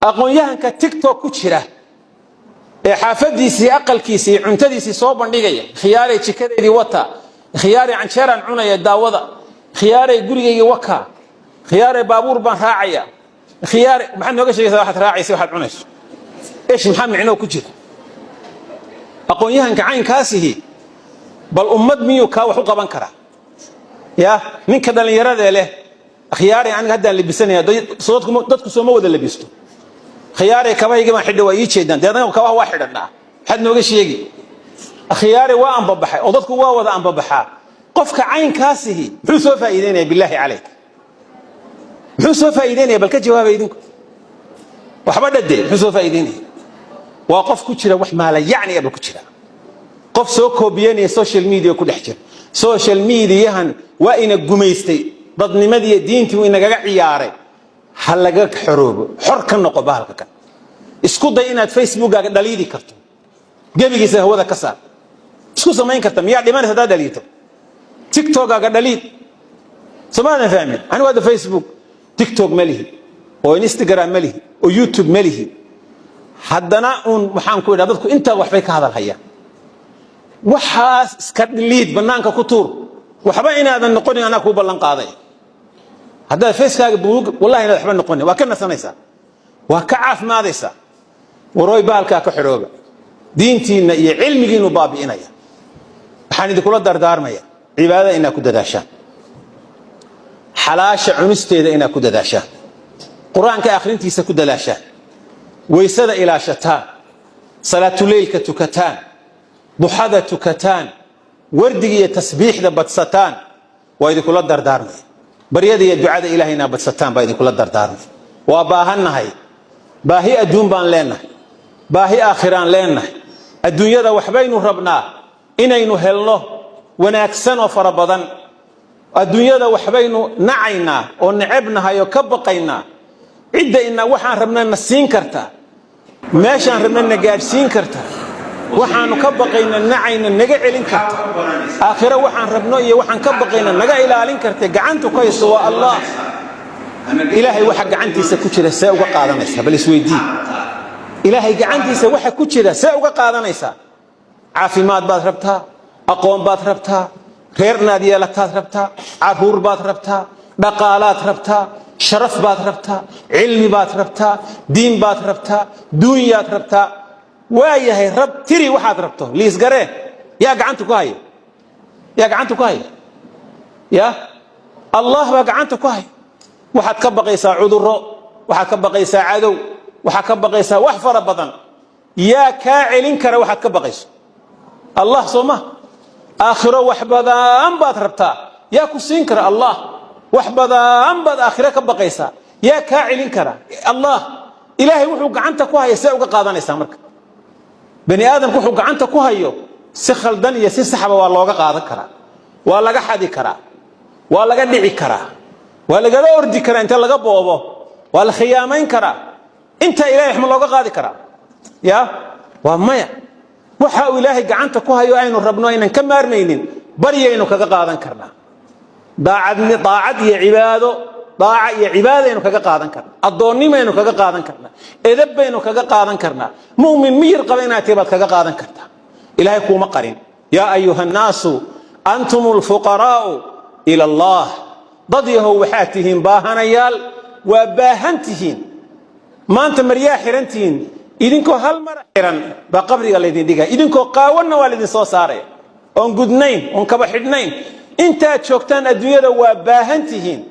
Aqoon-yahanka TikTok ku jira ee xaafadiisii, aqalkiisii iyo cuntadiisii soo bandhigaya: "Khiyaaray, jikadeedii wata. Khiyaaray, canjeeraan cunaya, daawada. Khiyaaray, gurigaygii waka. Khiyaaray, baabuur baan raacaya. Khiyaaray." Maxaad nooga sheegaysaa? Waxaad raacaysa, waxaad cunayso, eesh? Maxaa micnoo ku jira? Aqoon-yahanka caynkaasihi bal ummad miyuu kaa wax u qaban karaa? Ya ninka dhallinyaradee leh: "Khiyaaray, aniga haddaan labisanaya." Dadku sooma wada labisto. "Khiyaaray, kabahaygii baan xidha, waa ii jeedaan." Dee anaga kabaha waa xidhannaa, maxaad nooga sheegi? "Khiyaaray, waa ambabaxay." Oo dadku waa wada ambabaxaa. Qofka caynkaasihi muxuu soo faa'iideynaya? Bilaahi calayk, muxuu soo faa'iideynaya? Bal ka jawaaba idinku. Waxba dhadee, muxuu soo faa'iideynaya? Waa qof ku jira wax maala yacni aba ku jira, qof soo koobiyanaya social media ku dhex jira. Social mediahan waa ina gumaystay, dadnimadii, diintii uu inagaga ciyaaray. Ha laga xoroobo. Xor ka noqo bahalka kan. Isku day inaad Facebookkaaga dhaliidi karto, gebigiisa hawada ka saar. Isku samayn karta? Miyaa dhimanaysa haddaad dhaliito? TikTokaaga dhaliid. Somaadan fahmin? Anigu hadda Facebook, TikTok ma lihi, oo Instagram ma lihi, oo YouTube ma lihi. Haddana uun waxaan ku idhaha, dadku intaa waxbay ka hadal hayaan. Waxaas iska dhiliid, bannaanka ku tuur. Waxba inaadan noqonin anaa kuu ballan qaaday. Haddaad facekaaga buug, wallahi inaad waxba noqonin. Waa ka nasanaysaa, waa ka caafimaadaysaa. Warooy, bahalkaa ka xorooba. Diintiinna iyo cilmigiinu baabi'inaya. Waxaan idinkula dardaarmaya cibaadada inaad ku dadaashaan, xalaasha cunisteeda inaad ku dadaashaan, Qur-aanka akhrintiisa ku dadaashaan, waysada ilaashataan, salaatuleylka tukataan, duxada tukataan, wardiga iyo tasbiixda badsataan. Waa idinkula dardaarmaya. Baryada iyo ducada Ilahay inaad badsataan baa idinkula dardaarmaya. Waa baahannahay. Baahi adduun baan leenahay, baahi aakhiraan leenahay. Adduunyada waxbaynu rabnaa inaynu helno wanaagsan oo fara badan. Adduunyada waxbaynu nacaynaa oo necebnahay oo ka baqaynaa. Cidda ina waxaan rabna na siin karta, meeshaan rabna na gaadhsiin karta, waxaanu ka baqayna, nacayna naga celin karta, aakhiro waxaan rabno iyo waxaan ka baqayna naga ilaalin karta, gacantu ku haysto, waa Allah. Ilaahay waxa gacantiisa ku jira see uga qaadanaysaa? Bal isweydii. Ilaahay gacantiisa waxa ku jira see uga qaadanaysaa? Caafimaad baad rabtaa, aqoon baad rabtaa, reer inaad yeelataad rabtaa, caruur baad rabtaa, dhaqaalaad rabtaa, sharaf baad rabtaa, cilmi baad rabtaa, diin baad rabtaa, duunyaad rabtaa. Waa yahay, rab tiri waxaad rabto, liisgaree. Yaa gacanta ku haya? Yaa gacanta ku haya? Ya Allah baa gacanta ku haya. Waxaad ka baqaysaa cudurro, waxaad ka baqaysaa cadow, waxaad ka baqaysaa wax fara badan. Yaa kaa celin kara waxaad ka baqayso? Allah, soo ma? Aakhiro wax badan baad rabtaa. Yaa ku siin kara? Allah. Wax badan baad aakhiro ka baqaysaa. Yaa kaa celin kara? Allah. Ilaahay wuxuu gacanta ku haya see uga qaadanaysaa? Marka bani aadamku wuxuu gacanta ku hayo si khaldan iyo si saxba waa looga qaadan karaa, waa laga xadi karaa, waa laga dhici karaa, waa lagala ordi karaa, inta laga boobo waa la khiyaamayn karaa. Intaa Ilahay wax ma looga qaadi karaa? Ya, waa maya. Waxa uu Ilaahay gacanta ku hayo aynu rabno, aynan ka maarmaynin, baryaynu kaga qaadan karnaa, daacad iyo cibaado. Daaca iyo cibaadaynu kaga qaadan karnaa, addoonnimaynu kaga qaadan karnaa, edab baynu kaga qaadan karnaa, mu'min miyir qaba inaad tahay baad kaga qaadan kartaa. Ilaahay kuuma qarin. يا أيها الناس أنتم الفقراء إلى الله. Dad yahow, waxaad tihiin baahanayaal, waa baahan tihiin. Maanta maryaa xiran tihiin. Idinkoo hal mara xiran baa qabriga laydin dhigaya. Idinkoo qaawanna waa laydin soo saaraya, oon gudnayn, oon kaba xidhnayn. Intaad joogtaan adduunyada waa baahan tihiin.